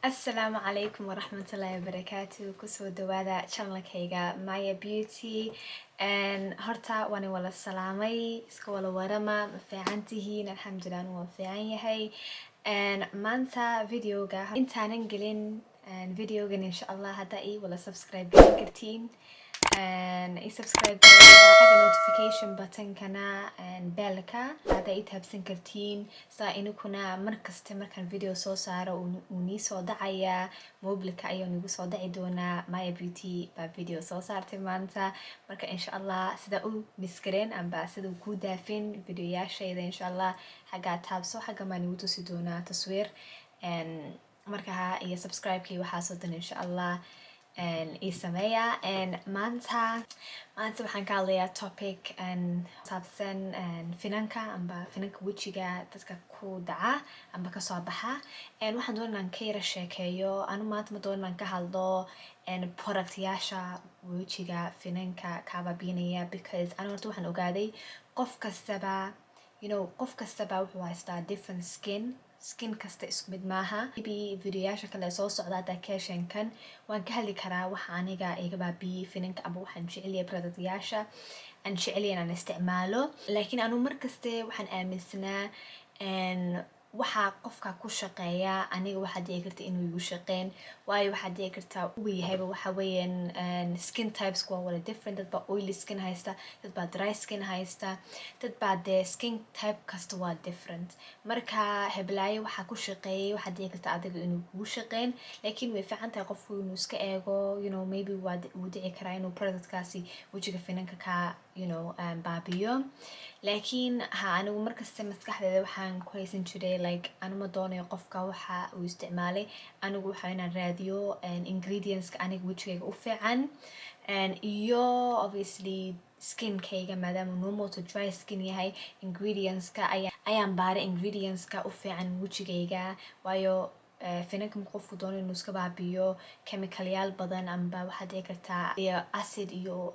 Asalaamu calaykum waraxmatullaahi wabarakaatu. Kusoo dhawaada channelkayga Maya Beauty. Horta waan wala salaamay, iska wala warama. Ma fiican tihiin? Alxamdulilah, anu waan fiican yahay. Maanta videoga intaanan gelin videogan, insha Allah haddaa ii wala subscribe gelin kartiin, i subscribe xagga notification buttonkana, bellka haddaa ii taabsan kartiin, saa inikuna markasta markaan video soo saaro uu nii soo dhacayaa, mobilka ayuu nigu soo dhaci doonaa "Maya Beauty baa video soo saartay maanta". Marka insha Allah sida u miss gareen amba sida uu kuu daafin videoyaashayda, insha Allah xaggaa taabso. Xagga baan igu tusi doonaa taswiir. Marka iyo subscribe-kii waxaasoo dhan insha Allah ii sameeya. Maanta waxaan ka hadlayaa topic saabsan finanka amba finanka wejiga dadka ku dhaca amba kasoo baxa. Waxaan doonaa inaan ka yara sheekeeyo. Anu maanta ma doono inaan ka hadlo productyaasha wejiga finanka kaa baabiinaya, because anu horta waxaan ogaaday qof kastaba wuxuu haystaa different skin. Skin kasta isku mid maaha. Maybe videoyaasha kale soo socda haddaa ka hesheen waan ka hadli karaa waxa aniga iga baabiyey finanka amba waxaan jecelyahay, productyaasha aan jecelyahay inaan isticmaalo. Laakiin anu markaste waxaan aaminsanaa waxaa qofka ku shaqeeya aniga waxaa dhici karta inuu igu shaqeyn, waayo waxaa dhici kartaa uu yahayba waxa weeyaan skin types waa wala different. Dad baa oily skin haysta, dad baa dry skin haysta, dad baa dee skin type kasta waa different. Marka heblaayo waxaa ku shaqeeyay waxaa dhici karta adiga inuu kugu shaqeyn. Laakiin way fiican tahay qofku inuu iska eego. Maybe waa wuu dhici karaa inuu productkaasi wejiga finanka ka baabiyo. Laakiin ha anigu markasta maskaxdeeda waxaan ku haysan jiray, like, anuma doonayo qofka waxa uu isticmaalay. Anigu waxa inaan raadiyo ingredientska aniga wejigayga u fiican iyo obviously skinkayga, maadaama normal to dry skin yahay, ingredientska ayaan baaray, ingredientska u fiican wejigayga. Waayo finanka marka qofku doono inuu iska baabiyo, chemicalyaal badan amba waxaad dhici kartaa iyo acid iyo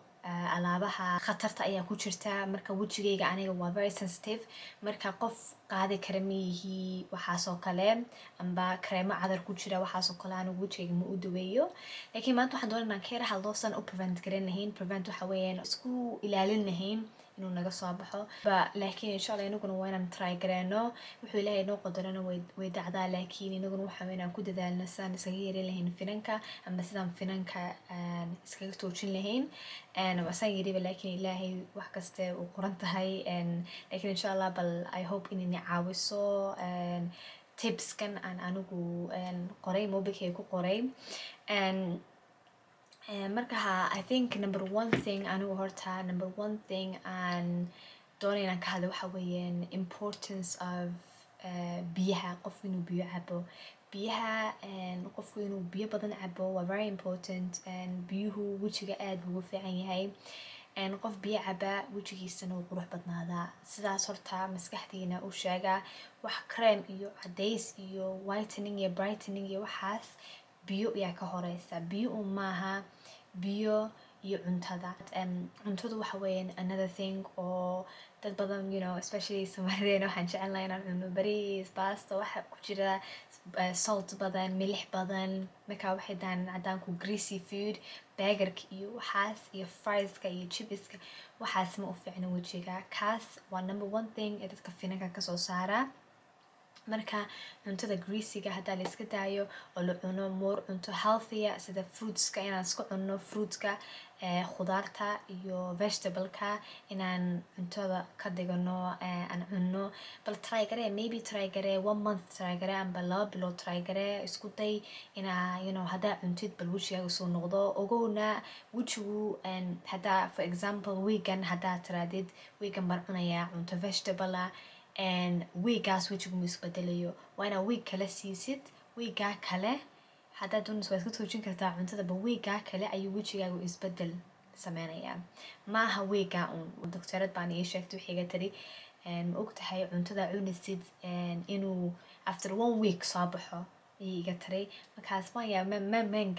alaabaha khatarta ayaa ku jirta. Marka wejigayga aniga waa very sensitive, marka qof qaadi kara mayihi waxaasoo kale amba kareemo cadar ku jira, waxaasoo kale anigu wejigayga ma u daweeyo. Laakiin maanta waxaan doonaa inaan ka yara hadlo san u prevent garan lahayn. Prevent waxa weeyaan isku ilaalin lahayn inuu naga soo baxo ba. Laakiin insha Allah inaguna waa inaan try gareeno. Wuxuu Ilaahay noo qadarana way dhacdaa, laakiin inaguna waxa weyn aan ku dadaalno sidaan iskaga yareyn lahayn finanka amba sidaan finanka iskaga toojin lahayn. Wasaan yiriba, laakiin Ilaahay wax kaste uu qoran tahay. Laakiin insha Allah bal I hope inay caawiso tipskan aan anigu qoray, mobilkayga ku qoray. Marka ha I think number one thing, anigu horta number one thing aan doonay inaan ka hadlo waxa weeyaan importance of biyaha. Qofku inuu biyo cabo, biyaha, qofku inuu biyo badan cabo waa very important. Biyuhu wejiga aad buu ugu fiican yahay. Qof biyo caba wejigiisana wuu qurux badnaadaa. Sidaas horta maskaxdiina u sheegaa. Wax cream iyo cadays iyo whitening iyo brightening iyo waxaas, biyo ayaa ka horeysa. Biyo un maaha, biyo iyo cuntada. Cuntadu waxa weeyaan another thing oo dad badan, especially Soomaalideena, waxaan jecelnahay inaan cuno bariis, baasto, waxa ku jira salt badan, milix badan. Marka waxay dhahaan cadaanku greasy food, burgerka iyo waxaas iyo frieska iyo chipska, waxaas ma u fiicna wejiga. Kaas waa number one thing ee dadka finanka kasoo saara. Marka cuntada greasyga haddaa la iska daayo oo la cuno more cunto healthya, sida fruitska, inaan iska cunno fruitska, khudaarta iyo vegetableka, inaan cuntada ka dhigano, aan cunno. Bal try garee, maybe try garee one month, try garee amba 2 bilood try garee. Isku day inaa haddaa cuntid, bal wejigaaga soo noqdo. Ogowna wejigu haddaa, for example, weegan haddaa tiraadid "Weegan baan cunayaa cunto vegetable ah", weegaas wejigu ma isbedelayo. Waa inaa week kale siisid. Weegaa kale haddaad doonayso waa iska toojin kartaa cuntada ba. Weegaa kale ayuu wejigaagu isbedel sameynayaa, maaha weegaa un. Doctorad baan ii sheegtay, waxay iga tiri, "Ma ogtahay cuntada cunisid inuu after one week soo baxo?" ayay iga taray. Markaas waan yaa ma maan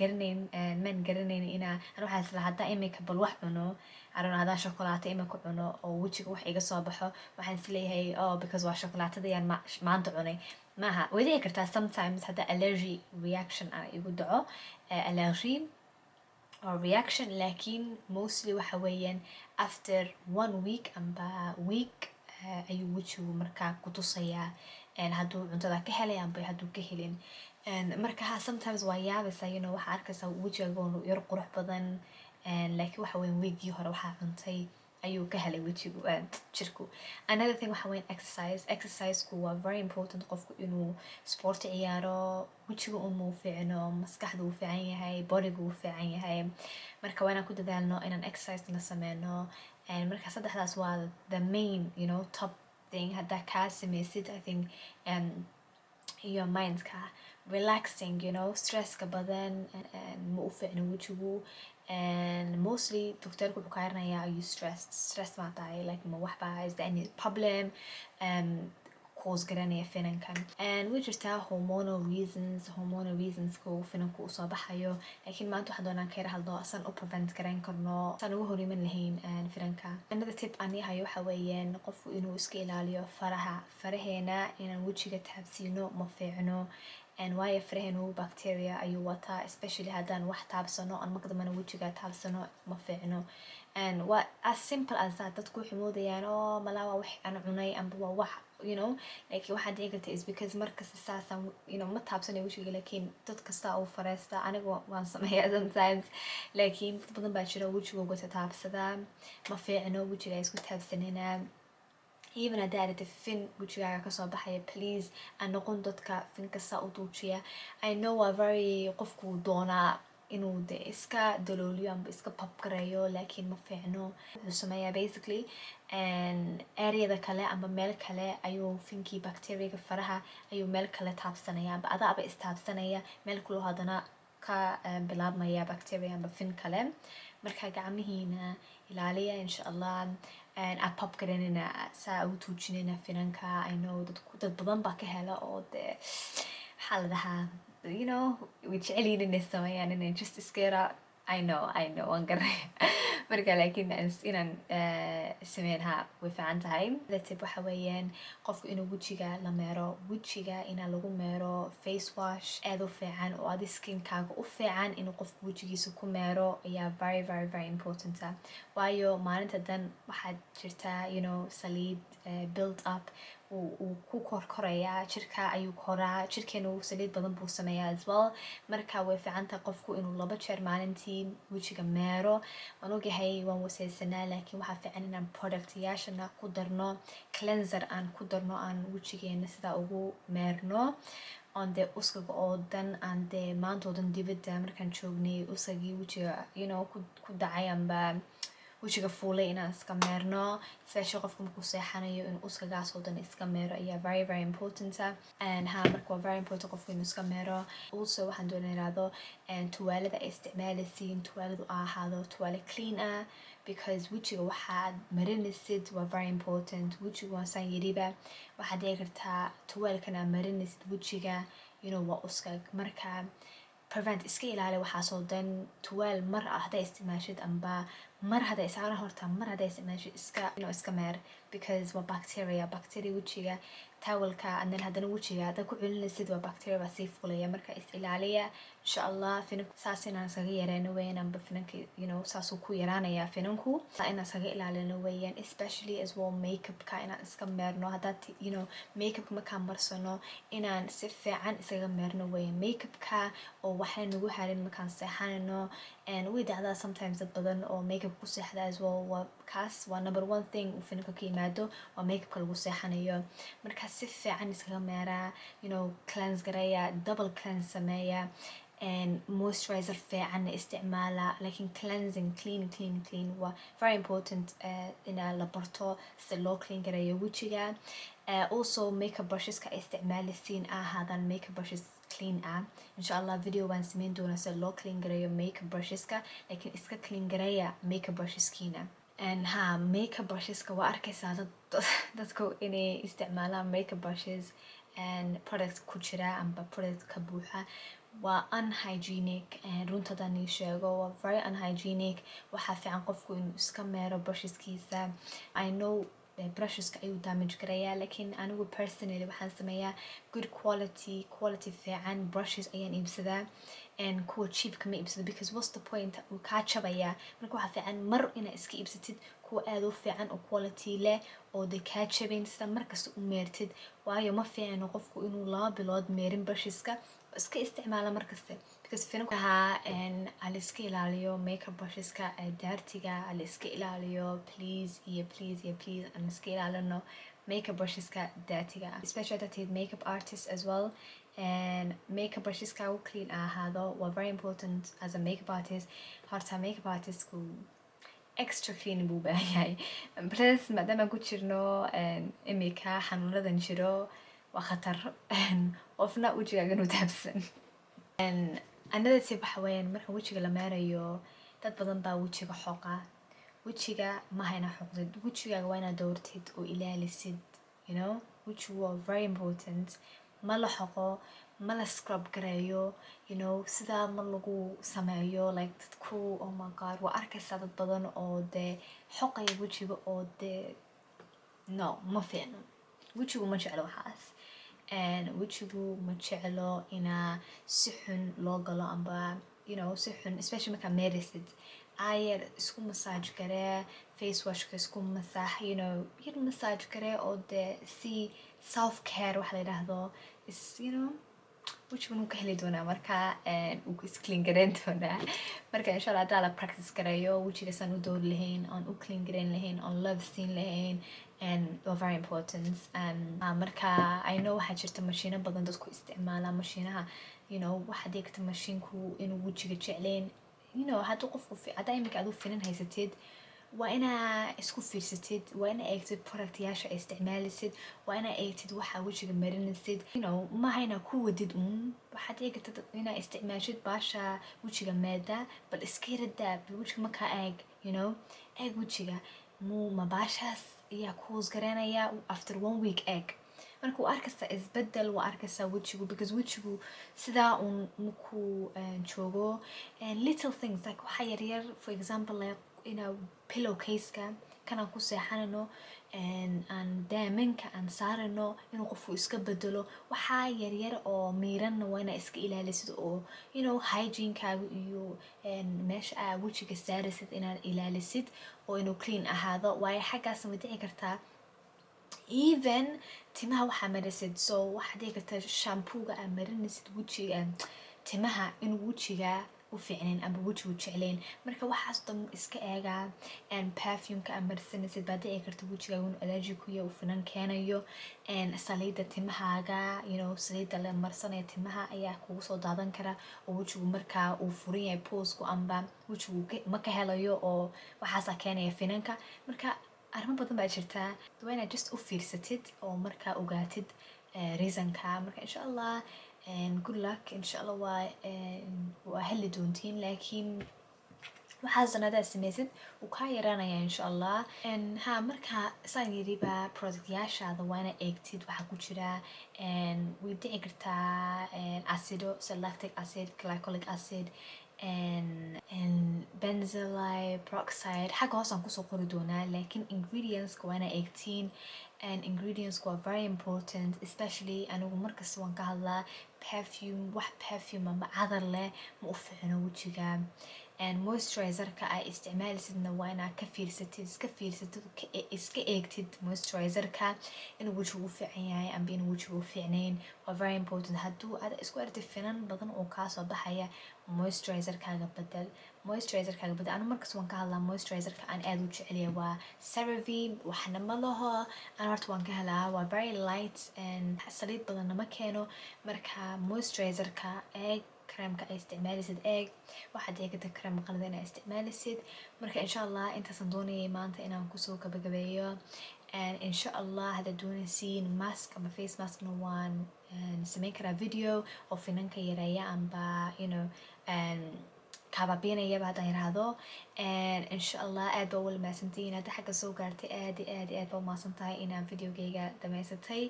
garanayn inaa an waxaa isla haddaa imika bal wax cuno, I don't know, haddaan shokolaato imika cuno oo wejiga wax iga soo baxo, waxaan isleeyahay, "Oh, because waa shokolaatada yaan maanta cunay." Maaha, way dhici kartaa sometimes hadda allergy reaction aan igu dhaco, allergy or reaction, laakiin mostly waxa weeyaan after one week amba week ayuu wejigu markaa ku tusayaa hadduu cuntada ka helay amba hadduu ka helin. Marka ha, sometimes waa yaabaysaa, waxaa arkaysaa wejigaaga yar qurux badan, laakiin waxa weyan weekgii hore waxaa cuntay ayuu ka helay wejigu, jirku. Another thing waxa weyan exercise. Exerciseku waa very important. Qofku inuu sport ciyaaro, wejiga uma fiicno, maskaxda uu fiican yahay, bodyga uu fiican yahay. Marka waa inaan ku dadaalno inaan exercise na sameyno. Marka saddexdaas waa the main top thing. Haddaa kaa sameysid, I think your mindka relaxing, stresska badan ma u fiicno wejigu. And mostly doctorku wuxuu kaa yaranayaa, "Are you stressed? Stress ma tahay? Like, ma waxba, is there any problem cause garanaya finankan?" And way jirtaa hormonal reasons, hormonal reasonska uu finanku usoo baxayo, laakiin maanta waxaan doonaan ka yar hadlo san u prevent garan karno, san ugu horiman lahayn finanka. Another tip aan hayo waxa weeyaan qofku inuu iska ilaaliyo faraha. Faraheena inaan wejiga taabsiino ma fiicno, waayo faraheenu bacteria ayuu wataa, especially haddaan wax taabsano aan marka dambena wejiga taabsano, ma fiicno. And waa as simple as that. Dadku waxay moodayaan, "Oh, malaa waa wax aan cunay amba waa wax," laakiin waxaa dhici karta is because markasta saasaan ma taabsanayo wejiga, laakiin dad kasta uu fareysta. Aniga waan sameeyaa sometimes, laakiin dad badan baa jira wejigooga taabsadaa. Ma fiicno wejiga isku taabsanina. Even haddaa aragtid fin wejigaaga kasoo baxaya, please aan noqon dadka finka saa u duujiya. I know waa very qofku doonaa inuu de iska dalooliyo amba iska pop gareeyo, laakiin ma fiicno. Wuxuu sameeyaa basically areada kale amba meel kale ayuu finkii bacteriaga faraha ayuu meel kale taabsanaya, amba adaaba istaabsanaya, meel kaloo haddana ka bilaabmaya bacteria amba fin kale. Marka gacmihiina ilaaliya, insha Allah. A pop garanina, saa ugu tuujinina finanka. I know dad dad badan baa ka hela oo de maxaa la dhahaa, way jecel yihiin inay sameeyaan, inay just iska yara. I know, I know, waan garanaya. Marka laakiin inaan sameyn ha way fiican tahay. The tip waxa weeyaan qofku inuu wejiga la meero, wejiga inaa lagu meero face wash aad u fiican oo adi skinkaaga u fiican. Inuu qofku wejigiisa ku meero ayaa very, very, very important ah, waayo maalinta dan waxaad jirtaa saliid build up uu ku korkorayaa jirka, ayuu koraa jirkeena, uu saliid badan buu sameeyaa as well. Marka way fiican tahay qofku inuu 2 jeer maalintii wejiga meero. Waan ogahay, waan waseysanaa, laakiin waxaa fiican inaan productyaashana ku darno, cleanser aan ku darno, aan wejigeena sidaa ugu meerno on dee uskaga oo dhan aan dee maanta oo dhan dibadda markaan joognay uskagii wejiga ku dhacay amba wejiga fuulay inaan iska meerno. Especially qofka markuu seexanayo inuu uskagaas oo dhan iska meero ayaa very, very important ah. And ha, marka waa very important qofka inuu iska meero. Also waxaan doonaa iraahdo tuwaalada ay isticmaalaysiin, tuwaaladu ahaado tuwaale clean ah, because wejiga waxaad marinaysid waa very important. Wejiga waa saan yiriba, waxaad dhici kartaa tuwaalkan aad marinaysid wejiga waa uskag. Marka prevent, iska ilaali waxaasoo dhan. Tuwaal mar ah haddaa isticmaashid amba mar hadda isaana horta mar haddaa isticmaashid, iska iska meer, because waa bacteria, bacteria wejiga towelka, and then haddana wejiga haddaa ku celinaysid, waa bacteria baa sii fulaya. Marka is ilaaliya, insha Allah. Finanku saas inaan iskaga yareeno weeyaan, amba finanka saasuu ku yaraanayaa finanku, inaan iskaga ilaalino weeyaan. Especially as well makeupka inaan iska meerno. Haddaad makeupka markaan marsano, inaan si fiican iskaga meerno weeyaan makeupka oo waxay nagu harin markaan seexanayno. And way dhacdaa sometimes dad badan oo makeup ku seexda as well. Waa kaas, waa number one thing uu finanka ka yimaado, waa makeupka lagu seexanayo. Marka si fiican iskaga meeraa, cleanse gareeya, double cleanse sameeya, and moisturizer fiicanna isticmaala. Laakiin cleansing, clean, clean, clean waa very important, inaa la barto sida loo clean gareeyo wejiga. Also makeup brusheska ay isticmaalisiin ahaadaan makeup brushes clean ah. Insha Allah video waan sameyn doonaa sida loo clean gareeyo makeup brusheska, laakiin iska clean gareeya makeup brusheskiina. And ha, makeup brusheska waa arkaysaa dad dadku inay isticmaalaan makeup brushes and product ku jira amba product ka buuxa. Waa unhygienic, runta haddaan ii sheego, waa very unhygienic. Waxaa fiican qofku inuu iska meero brusheskiisa. I know Brusheska ayuu damage garayaa. Laakiin anigu personally waxaan sameeyaa good quality, quality fiican brushes ayaan iibsadaa, and kuwa cheapka ma iibsado, because what's the point? Wuu kaa jabayaa. Marka waxaa fiican mar inaad iska iibsatid kuwa aad u fiican oo quality leh oo de kaa jabayn, sida markasta u meertid. Waayo, ma fiicno qofku inuu 2 bilood meerin brusheska, iska isticmaala markasta, because finankaha ala iska ilaaliyo. Makeup brusheska dirtyga ala iska ilaaliyo, please iyo please iyo please. Aan iska ilaalino makeup brusheska dirtyga, especially haddaad tihid makeup artist as well, and makeup brusheska u clean ahaado waa very important as a makeup artist. Horta makeup artistku extra clean buu baahan yahay. Plus, maadaama ku jirno imika xanuunadan jiro, waa khatar qofna wejigaaga inuu taabsan. Another tip waxa weeyaan, marka wejiga la meerayo, dad badan baa wejiga xoqa. Wejiga maha inaa xoqdid. Wejigaaga waa inaad doortid oo ilaalisid. Wejigu waa very important. Ma la xoqo, ma la scrub gareeyo, sidaa ma lagu sameeyo. Like, dadku, oh my God, waa arkaysaa dad badan oo dee xoqaya wejiga oo dee no, ma fiicno. Wejigu ma jeclo waxaas. Wejigu ma jeclo inaa si xun loo galo amba si xun, especially markaa meerisid. Aayar isku massage garee, face washka isku masax, yar massage garee oo dee si self care waxa la yidhaahdo is wejigan wuu ka heli doonaa. Marka wuu is clean gareyn doonaa. Marka insha Allah, haddaa la practice gareeyo wejiga saan u doori lahayn, aan u clean gareyn lahayn, aan love siin lahayn, and waa very important. Marka I know waxaa jirta mashiino badan dadku isticmaala mashiinaha. Waxaad dhihi karta mashiinku inuu wejiga jecleen. Hadduu qofku, haddaa imika aduu finan haysatid, waa inaa isku fiirsatid, waa inaa eegtid productyaasha ay isticmaalisid, waa inaa eegtid waxaa wejiga marinaysid. Maaha inaa ku wadid uun. Waxaad dhici karta inaa isticmaashid baasha wejiga meeda, bal iska yaradaa, bal wejiga markaa eeg, eeg wejiga muu ma baashaas ayaa kuus garanaya. After one week eeg. Marka waa arkaysaa isbedel, waa arkaysaa wejigu, because wejigu sidaa uun markuu joogo. Little things like waxa yaryar, for example, like inaa pillow caseka kanaan ku seexanano, aan daamanka aan saarano, inuu qofku iska bedelo. Waxaa yaryar oo miiranna waa inaa iska ilaalisid oo hygienekaaga iyo meesha aa wejiga saaraysid inaad ilaalisid oo inuu clean ahaado. Waayo, xaggaasna way dhici kartaa. Even timaha waxaa marisid, so waxaa dhici karta shampooga aa marinaysid wejiga, timaha, inuu wejiga u fiicnayn amba wejigu jeclayn. Marka waxaas dhan iska eegaa. Perfumeka aa marsanaysid baa dhici karta wejigaaga inuu allergy ku yahay, uu finan keenayo. Saliidda timahaaga, saliidda la marsanaya timaha ayaa kugu soo daadan kara oo wejigu markaa uu furan yahay poresku amba wejigu ma ka helayo, oo waxaasaa keenaya finanka. Marka arrimo badan baa jirtaa, waa inaad just u fiirsatid oo markaa ogaatid reasonka. Marka insha Allah, good luck. Insha Allah waa heli doontiin, laakiin waxaasna hadaad sameysid wuu kaa yaraanaya, insha Allah. Ha, marka saan yiriba, productyaashaada waa ina eegtid waxaa ku jira. Way dhici kartaa acido sida lactic acid, glycolic acid, benzoyl peroxide. Xagga hoosaan kusoo qori doonaa, laakiin ingredientska waa ina eegtiin, and ingredients waa very important. Especially anigu markasta waan ka hadlaa perfume. Wax perfume ama cadar leh ma u fiicno wejiga. And moisturizerka ay isticmaalisidna waa inaad ka fiirsatid, iska fiirsatid, iska eegtid moisturizerka inuu wejigu u fiican yahay amba inuu wejigu u fiicnayn. Waa very important. Hadduu aad isku aragtid finan badan oo kaasoo baxaya, moisturizerkaaga bedel, moisturizerkaaga bedel. Anu markasta waan ka hadlaa, moisturizerka aan aad u jeceliya waa CeraVe. Waxna ma laho, aan horta waan ka helaa. Waa very light and saliid badanna ma keeno. Marka moisturizerka eeg, creamka ay isticmaalisid eeg. Waxaad eegata cream qalad inaa isticmaalisid. Marka insha Allah, intaasaan doonayay maanta inaan kusoo gabagabeeyo. Insha Allah, haddaad doonaysiin mask ama face maskna, waan sameyn karaa video oo finanka yareeya amba kaabaabinayaba haddaan yiraahdo. Insha Allah, aad baa wala mahadsantihiin. Hadda xagga soo gaartay, aad iyo aad iyo aad baa umahadsan tahay inaan videogayga dhamaysatay.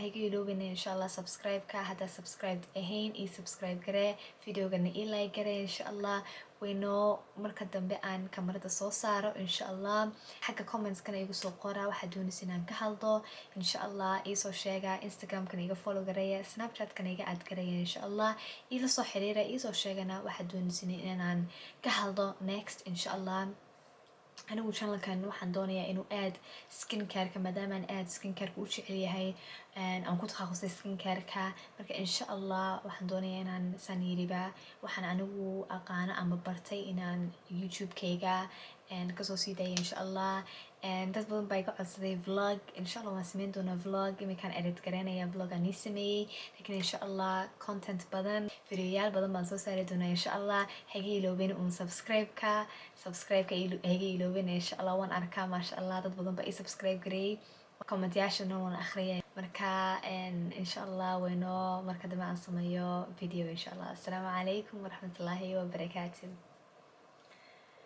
Hayga iloobina insha Allah subscribe-ka. Haddaa subscribe ahayn, ii subscribe garee, videogana ii like garee. Insha Allah, waynu Waynoo marka dambe aan kamarada soo saaro, insha Allah. Xagga commentskana igu soo qora waxaad doonaysa inaan ka hadlo, insha Allah. Iisoo sheega, Instagramkana iga follow gareeya, Snapchatkana iga add gareeya, insha Allah. Iila soo xiriira, iisoo sheegana waxaad doonaysa inaan ka hadlo next, insha Allah. Anigu channelkan waxaan doonayaa inuu aad skincareka, maadaamaan aad skincareka u jecel yahay, aan ku takhasusay skincareka. Marka insha Allah waxaan doonayaa inaan saan yiriba waxaan anigu aqaano ama bartay inaan YouTube-kayga kasoo sii daaya, insha Allah. Dad badan baa iga codsaday vlog. Insha Allah waan sameyn doonaa vlog. Iminkaan edit garaynaya vlog aan ii sameeyey, lakin insha Allah content badan, videoyaal badan baan soo saari doonaa, insha Allah. Haga iloobin uun subscribe-ka, subscribe-ka haga iloobin, insha Allah. Waan arkaa, maasha Allah, dad badan baa ii subscribe gareeyey, commentyaashana waan akhriyay. Marka insha Allah waynoo marka dambe aan sameeyo video, insha Allah. Assalaamu calaykum waraxmatullaahi wabarakaatu.